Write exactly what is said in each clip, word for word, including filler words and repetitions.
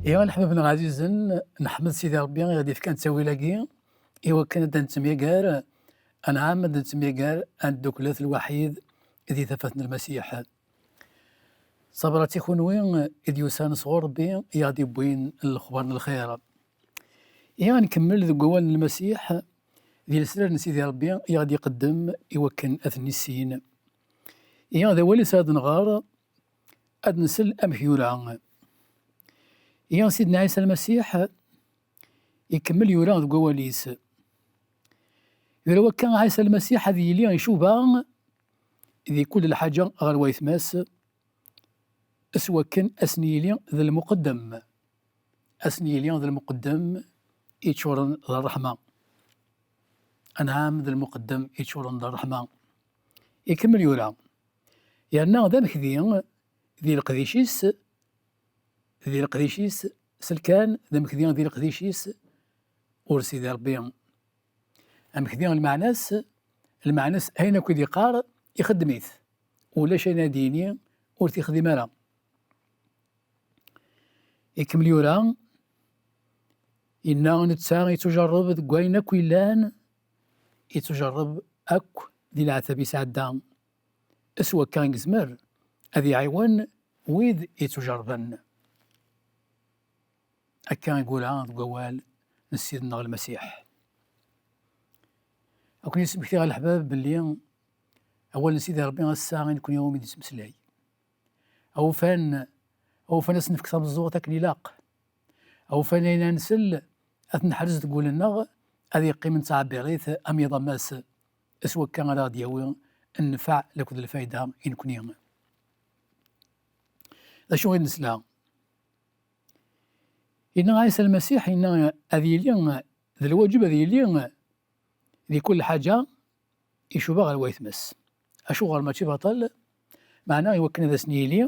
Iɣ leḥbab-nneɣ ɛzizen, neḥmed Sidi Ṛebbi i ɣ-d-ifkan ttawil-agi, i wakken ad d-nettemyagar, anɛam ad d-nettemyagar, ad nedduklet lwaḥid di tafat n Lmasiḥ. Ṣabrat i kunwi i d-yusan sɣur Ṛebbi, i ɣ-d-iwwin lexbar n lxir. Iɣ ad nkemmel deg wawal n Lmasiḥ, di lesrar n Sidi Ṛebbi i ɣ-d-iqeddem i wakken ad t-nissin. Iɣ d awal-is ad nɣer, ad nsel amek yura. Iɣ Sidna Ɛisa Lmasiḥ ikemmel yura deg wawal-is. Yura wakka Ɛisa Lmasiḥ ad yili icuba di kul lḥaǧa ɣer waytma-s, s wakken ad sen-yili d lmuqeddem. Ad sen-yili d lmuqeddem iččuren d ṛṛeḥma. Anɛam d lmuqeddem iččuren d ṛṛeḥma. Ikemmel yura. Yerna d amekdi di leqdic-is, di leqdic-is, selkan d amekdi di leqdic-is, ur Sidi Ṛebbi. Amekdi lmeɛna-s, lmeɛna-s ayen akk i d-iqqar, ixeddem-it. Ulac ayen ad d-yini ur t-ixdim ara. Ikemmel yura, yenna netta ittujerreb deg wayen akk yellan, ittujerreb akk di leɛtab isɛedda. S wakka i yezmer ad iɛiwen wid ittujerrben. Akka i yura deg wawal n Ssid-nneɣ Lmasiḥ. Ad ken-yesmekti ɣer leḥbab belli awal n Sidi Ṛebbi ass-a i nekni umi d-yettmeslay. Awufan, awufan ad s-nefk tameẓẓuɣt akken ilaq. Awufan ayen ad nsel, ad t-neḥrez deg wul-nneɣ, ad yeqqimen d ttɛebbiṛit am yiḍ am ass, s wakka ara ɣ-d-yawi nnfeɛ lakked lfayda i nekni. D acu i d-nesla? Yenna Ɛisa Lmasiḥ, yenna ad yili, d lwaǧeb ad yili di kul ḥaǧa icuba ɣer waytma-s. Acuɣer mačči baṭel? Meɛna i wakken ad asen-yili,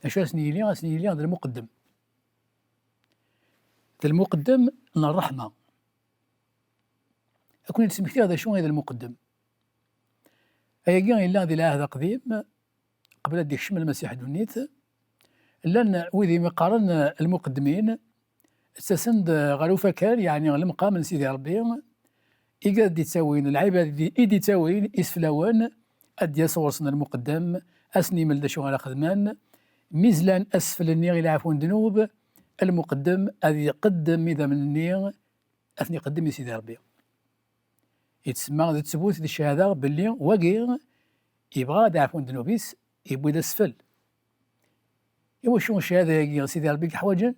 acu ad asen-yili? Ad asen-yili d lmuqeddem. D lmuqeddem n ṛṛeḥma. Ad ken-id-smektiɣ d acu i d lmuqeddem. Ayagi yella di Lɛahd Aqdim, qbel ad d-ikcem Lmasiḥ ddunit, llan wid i qqaren lmuqeddmin, ttasen-d ɣer ufakar, yeɛni lemqam n Sidi Ṛebbi, i d-ittawin, lɛibad i d-ittawin iseflawen, ad d-yas ɣur-sen lmuqeddem, ad sen-imel d acu ara xedmen. Mi zlan asfel-nni i lɛefw n ddnub, lmuqeddem ad iqeddem idammen-nni, ad ten-iqeddem i Sidi Ṛebbi. Yettsemma d ttbut di cchada belli wagi yebɣa ad iɛfu ddnub-is, yewwi-d asfel. Iwacu cchada-agi Sidi Ṛebbi i yeḥwaǧen?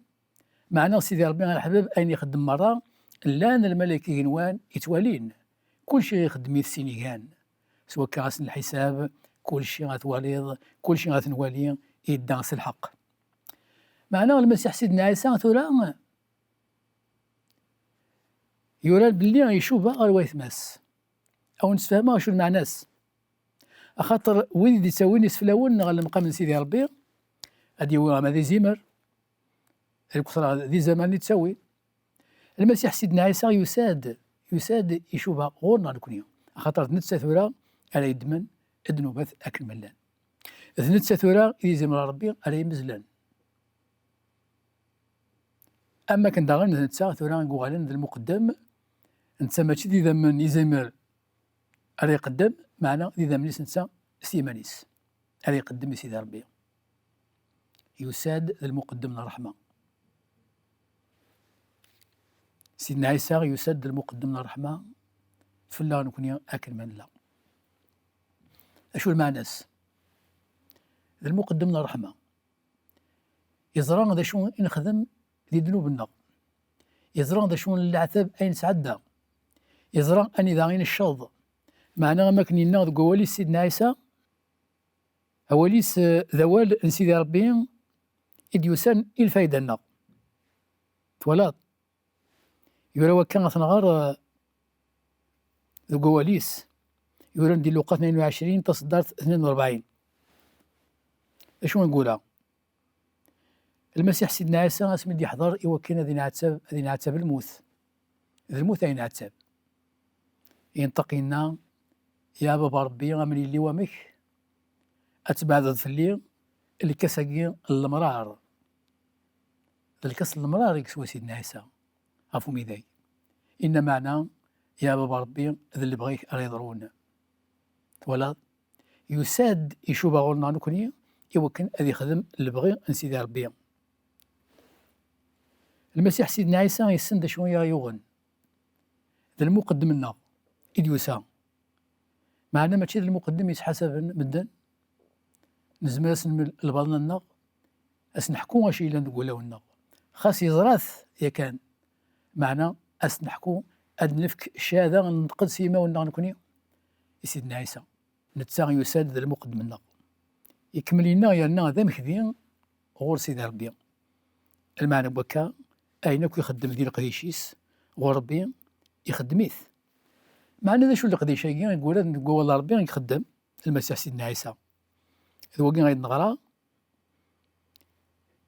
Meɛna Sidi Ṛebbi a leḥbab ayen ixeddem merra, llan lmalayek igenwan yettwalin. Kulci ixeddem-it s inigan. S wakka ass n lḥisab, kulci ad twaliḍ, kulci ad t-nwali, yedda s lḥeqq. Meɛna Lmasiḥ Sidna Ɛisa tura yura belli icuba ɣer waytma-s. Ad wen-sfehmeɣ acu lmeɛna-s. Axaṭer wid i d-ittawin iseflawen ɣer lemqam n Sidi Ṛebbi, ad d-yawi ama d izimer, lkutra d izaman i ttawin. Lmasiḥ Sidna Ɛisa yusa-d, yusa-d icuba ɣur-neɣ nekni. Axaṭer d netta tura ara yeddmen ddnubat akken ma llan. D netta tura i d izimer Ṛebbi ara imezlen. Am wakken daɣen d netta tura i yuɣalen d lmuqeddem, netta mačči d idammen izimer ara iqeddem, meɛna d idammen-is netta s yiman-is ara iqeddem i Sidi Ṛebbi. Yusa-d d lmuqeddem n ṛṛeḥma. Sidna Ɛisa yusa-d d lmuqeddem n ṛṛeḥma fell-aɣ nekni akken ma nella. Acu lmeɛna-s? D lmuqeddem n ṛṛeḥma. Yeẓra d acu i nexdem di ddnub-nneɣ. Yeẓra d acu n leɛtab ay nesɛedda. Yeẓra anida i necceḍ. Meɛna am wakken yenna deg wawal-is Sidna Ɛisa, awal-is, eh, d awal n Sidi Ṛebbi i d-yusan i lfayda-nneɣ. Twalaḍ? Yura wakka ad t-nɣer, eh, deg wawal-is. Yuran di Luqa tnayen u ɛecrin, taṣeddart tnayen u rebɛin. D acu i yura? Lmasiḥ Sidna Ɛisa asmi d-yeḥḍer i wakken ad inɛettab, ad inɛettab lmut. D lmut ay inɛettab. Yenṭeq yenna: "Ya Baba Ṛebbi, am yelli wamek, ad tbeɛdeḍ fell-i lkas-agi n lemṛaṛ." d lkas n lemrar i yeswa Sidna Ɛisa ɣef umidag. Inna meɛna, ya Baba Ṛebbi, d lebɣi-k ara yeḍrun. Twalaḍ? Yusa-d icuba ɣur-neɣ nekni i wakken ad yexdem lebɣi n Sidi Ṛebbi. Lmasiḥ Sidna Ɛisa yessen d acu i aɣ-yuɣen. D lmuqeddem-nneɣ i d-yusa. Meɛna mačči d lmuqeddem yettḥasaben medden. Nezmer ad s-nmel lbaḍna-nneɣ, ad s-neḥku acu yellan deg wulawen-nneɣ. Xas yeẓra-t yakan, meɛna ad s-neḥku, ad nefk cchada, ad nenqed s yimawen-nneɣ nekni i Sidna Ɛisa. Netta yusa-d d lmuqeddem-nneɣ. Ikemmel yenna yerna d amekdi ɣur Sidi Ṛebbi. Lmeɛna n wakka, ayen akk ixeddem di leqdic-is ɣur Ṛebbi, ixeddem-it. Meɛna d acu n leqdic-agi i yuran deg wawal n Ṛebbi i ixeddem Lmasiḥ Sidna Ɛisa? D wagi ay d-neɣra,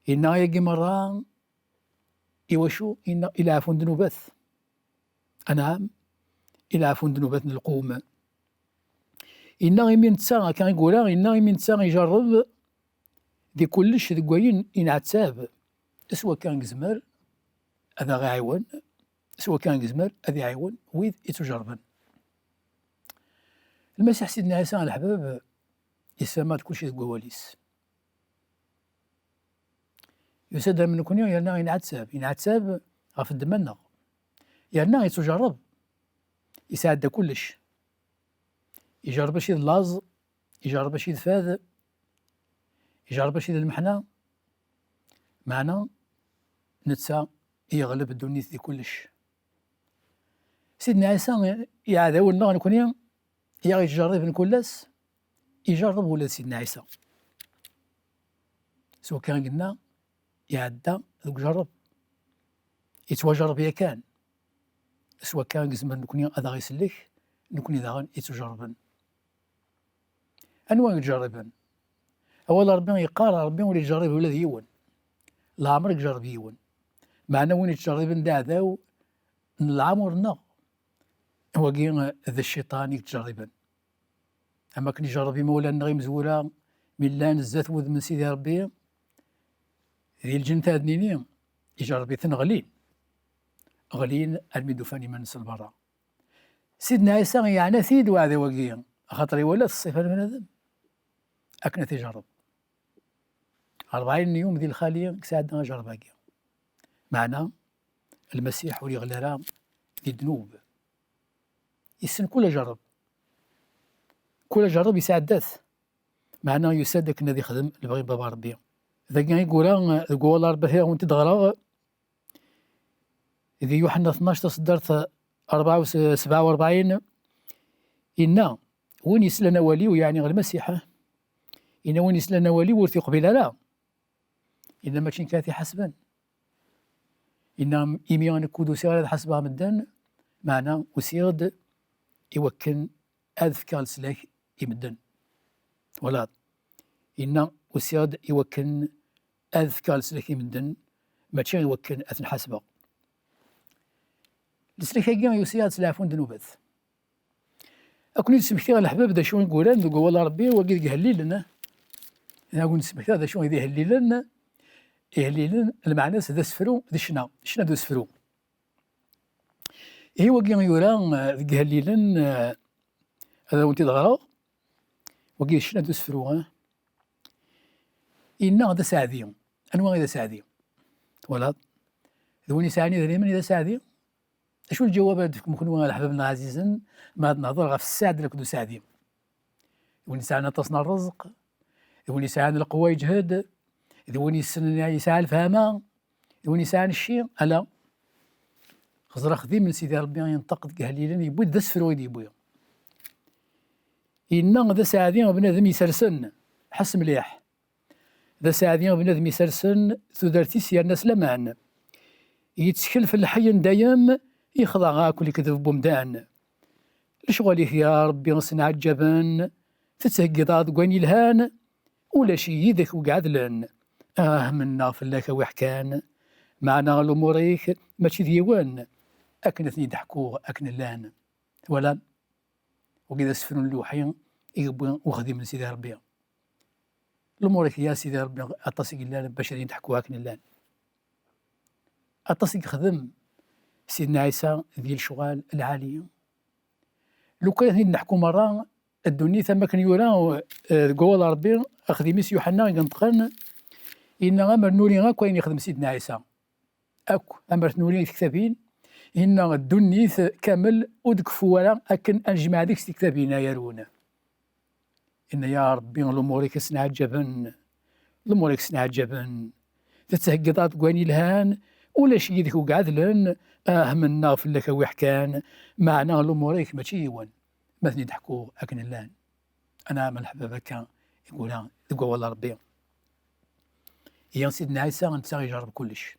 yenna ayagi merra, iwacu? Yenna i leɛfu n ddnubat. Anɛam, i leɛfu n ddnubat n lqum. Yenna imi netta, akka i yura, yenna imi netta ijerreb di kullec deg wayen i nɛettab, s wakka i yezmer ad aɣ-iɛiwen, s wakka i yezmer ad iɛiwen wid ittujerrben. Lmasiḥ Sidna Ɛisa leḥbab yessama-d kulci deg wawal-is. Yusa-d am nekni yerna inɛettab, inɛettab ɣef ddemma-nneɣ. Yerna yettujerreb, yesɛedda kullec. Ijerreb acu d laẓ, ijerreb acu d fad, ijerreb acu d lmeḥna, meɛna netta yeɣleb ddunit di kullec. Sidna Ɛisa, iɛdawen-nneɣ nekni, i aɣ-yettjerriben kul ass, ijerreb ula d Sidna Ɛisa. S wakka i yenna, iɛedda deg ujerreb. Yettwajerreb yakan. S wakka i yezmer nekni ad aɣ-isellek, nekni daɣen ittujerrben. Anwa i yettjerriben? Awal Ṛebbi yeqqar, Ṛebbi ur yettjerrib ula d yiwen. Leɛmer i yettjerrib yiwen. Meɛna win yettjerriben d aɛdaw n leɛmer-nneɣ. Wagi d cciṭan i yettjerriben. Am akken ijerreb imawlan-nneɣ imezwura mi llan zdat wudem n Sidi Ṛebbi, di lǧennet ad nini, ijerreb-iten ɣlin. Ɣlin armi d-ufan iman-nsen berra. Sidna Ɛisa yeɛna-t-id uɛdaw-agi, axaṭer iwala-t ṣṣifa n bnadem. Akken ad t-ijerreb. Ṛebɛin n yum di lxali i yesɛedda ajerreb-agi. Meɛna, Lmasiḥ ur yeɣli ara di ddnub. Yessen kul ajerreb. Kul ajerreb yesɛedda-t. Meɛna yusa-d akken ad ixdem lebɣi n Baba Ṛebbi. Dagi i yura deg wawal Ṛebbi, ad awen-t-id-ɣreɣ. Di Yuḥenna tnac, taṣeddart rebɛa u s-, sebɛa u rebɛin, inna: "Win yeslan awal-iw", yeɛni Lmasiḥ, inna: "Win yeslan awal-iw ur t-iqbil ara." Inna: "Mačči nekk ara t-iḥasben." Inna: "Imi nekk ur d-usiɣ ara ad ḥasbeɣ medden, meɛna usiɣ-d i wakken ad fkeɣ leslak i medden." Twalaḍ? Inna: "Usiɣ-d i wakken ad fkeɣ leslak i medden, mačči i wakken ad ten-ḥasbeɣ." Leslak-agi yusa-yaɣ-d s leɛfu n ddnubat. Ad ken-id-smektiɣ a leḥbab d acu i yuran deg wawal n Ṛebbi, wagi deg Ihellilen. Ad ken-id-smektiɣ d acu i d Ihellilen. Ihellilen, lmeɛna-s d asefru, d ccna. Ccna d usefru. Ihi wagi yura, eh, deg Ihellilen, eh, ad awen-t-id-ɣreɣ. Wagi d ccna d usefru, eh. Inna d aseɛdi. Anwa i d aseɛdi? Twalaḍ? D win yesɛan idrimen i d aseɛdi? Acu n lǧawab ara d-tefkem kenwi a leḥbab-nneɣ ɛzizen, ma ad nehḍer ɣef sseɛd akked useɛdi? D win yesɛan aṭas n ṛṛezq, d win yesɛan lqewwa yeǧhed, d win yessnen yesɛa lefhama, d win yesɛan cci, ala. Xẓer axdim n Sidi Ṛebbi yenṭeq deg Ihellilen, yewwi-d d asefru i d-yewwi. Yenna d aseɛdi bnadem isersen, ḥess mliḥ. D aseɛdi bnadem isersen tudert-is yerna s laman. Yettkel f lḥeyya n dayem, yexḍa akk lekdeb n umdan. Lecɣal-ik ya Ṛebbi sneɛǧaben, tettheggiḍ-aɣ deg wayen yelhan, ulac yid-k wi iɛedlen. Ah, mennaɣ fell-ak a wi ḥkan, meɛna lumuṛ-ik mačči d yiwen, akken ad ten-id-ḥkuɣ akken llan. Twalam? Wagi d asefru n lewḥi i yewwi uxdim n Sidi Ṛebbi. Lumuṛ-ik ya Sidi Ṛebbi aṭas i yellan bac ad ten-id-ḥkuɣ akken llan. aṭas i yexdem Sidna Ɛisa di lecɣal lɛali. Lukan ad ten-id-neḥku merra, ddunit am akken yura, eh, deg wawal n Ṛebbi, axdim-is Yuḥenna i ineṭqen, yenna: "Amer nuri akk ayen yexdem Sidna Ɛisa, akk, amer t-nuri di tektabin, yenna ddunit kamel ur d-keffu ara akken ad nejmeɛ deg-s tiktabin ay arun." Yenna: "Ya Ṛebbi, lumuṛ-ik sneɛǧaben, lumuṛ-ik sneɛǧaben. Tettheggiḍ-aɣ-d deg wayen yelhan, ulac yid-k ur iɛedlen, ah, mennaɣ fell-ak a wi ḥkan, meɛna lumuṛ-ik mačči yiwen, ma ten-id-ḥkuɣ akken llan." Anɛam a leḥbab, akka i yura deg wawal n Ṛebbi. Ihi Sidna Ɛisa netta ijerreb kullec.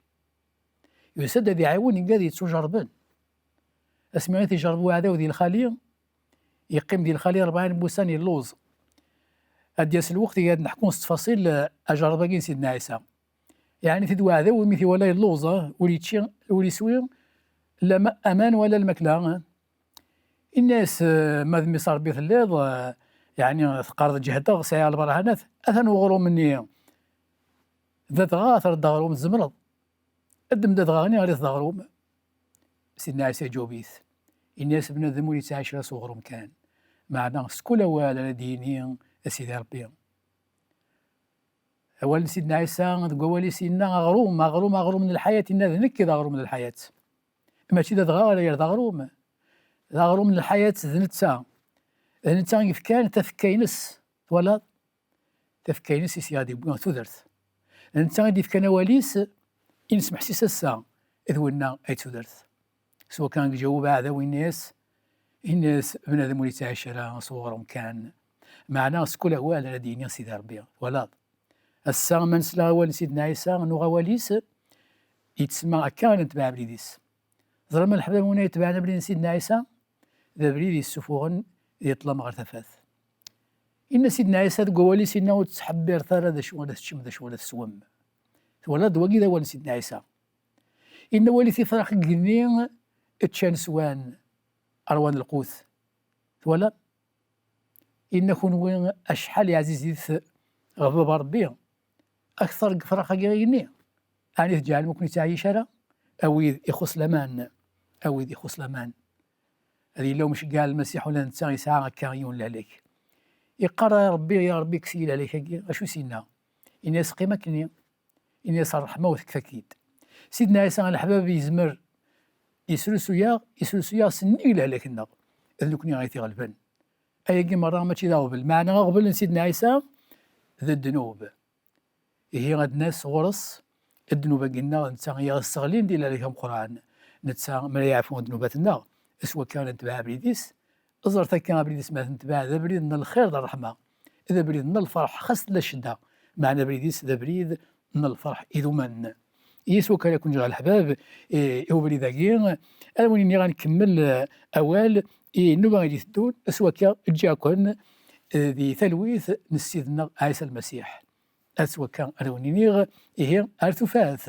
Yusa-d ad iɛiwen igad yettujerrben. Asmi i t-ijerreb uɛdaw di lxali, yeqqim di lxali rebɛin n wussan yelluẓ. Ad d-yas lweqt i ad neḥku s ttfaṣil, eh, ajerreb-agi n Sidna Ɛisa. Yeɛni-t-id uɛdaw imi t-iwala yelluẓ, eh, ur yečči, ur yeswi, la ma-, aman wala lmakla, eh. Inna-yas, eh, "Ma d mmi-s n Ṛebbi telliḍ, eh, yeɛni teqqareḍ ǧehdeɣ, sɛiɣ lberhanat, atan uɣrum-nni d adɣaɣ, ad terreḍ aɣrum, tzemreḍ. Ddem-d adɣaɣ-nni, err-it d aɣrum." Sidna Ɛisa iǧaweb-it, yenna-yas: "Bnadem ur yettɛic ara s uɣrum kan, meɛna s kul awal ara d-yini a Sidi Ṛebbi." Awal n Sidna Ɛisa deg wawal-is yenna: "Aɣrum, aɣrum, aɣrum n lḥayat", yenna: "D nekk i d aɣrum n lḥayat." Mačči d adɣaɣ ara yerr d aɣrum. D aɣrum n lḥayat d netta. D netta i yefkan tafekka-ines. Twalaḍ? Tafekka-ines i s-iɣ-d-yewwi tudert. D netta i d-yefkan awal-is, i nesmeḥsis ass-a d winna ay d tudert. S wakka i iǧaweb aɛdaw, yenna-yas, yenna-yas: "Bnadem ur yettɛic ara s uɣrum kan, meɛna s kul awal ara d-yini Sidi Ṛebbi." Twalaḍ? Ass-a, ma nesla awal n Sidna Ɛisa, nuɣ awal-is, yettsemma akka i netbeɛ abrid-is. Ẓram a leḥbab, win ay itebɛen abrid n Sidna Ɛisa, d abrid yessufuɣen di ṭṭlam ɣer tafat. Inna Sidna Ɛisa deg wawal-is, inna: "Ur tettḥebbiret ara d acu ara teččem, d acu ara teswem." Twalaḍ, d wagi d awal n Sidna Ɛisa. Inna: "Walit ifrax n igenni, ččan, swan, ṛwan lqut." Twalaḍ? Inna: "Kunwi acḥal i ɛzizit ɣef baba Ṛebbi, akteṛ deg ifrax-agi igenni. Ɛni tǧeɛlem ur ken-ittɛeyyic ara?" A wid ixuṣ laman, a wid ixuṣ laman. Ad yella umceggeɛ n Lmasiḥ, ula d netta yesɛa akka yiwen lehlak. Iqqar: "A Ṛebbi, ya Ṛebbi, kkes-iyi lehlak-agi." Acu i s-yenna? Ini-as: "Qqim akkenni." Ini-as: "Ṛṛeḥma-w tekfa-k-id." Sidna Ɛisa a leḥbab yezmer yesrusu-yaɣ, yesrusu-yaɣ s nnig lehlak-nneɣ. D nekkni ay t-iɣelben. Ayagi merra mačči d aɣbel, meɛna aɣbel n Sidna Ɛisa d ddnub. Ihi ad nas ɣur-s ddnub-agi-nneɣ, netta i aɣ-yesseɣlin di lehlak ameqqran. Netta mi ara yeɛfu ddnubat-nneɣ, s wakka ara netbeɛ abrid-is. Ẓret akka, abrid-is ma t-netbeɛ, d abrid n lxir d ṛṛeḥma, d abrid n lferḥ, xas tella ccedda, meɛna abrid-is d abrid n lferḥ idumen. Yis wakka ara ken-ǧǧeɣ a leḥbab, i, i ubrid-agi, ara wen-iniɣ ad nkemmel, eh, awal i nnuba i d-iteddun, s wakka ǧǧiɣ-ken, eh, di talwit n Ssid-nneɣ Ɛisa Lmasiḥ. Ad s wakka ara wen-iniɣ, ihi ar tufat.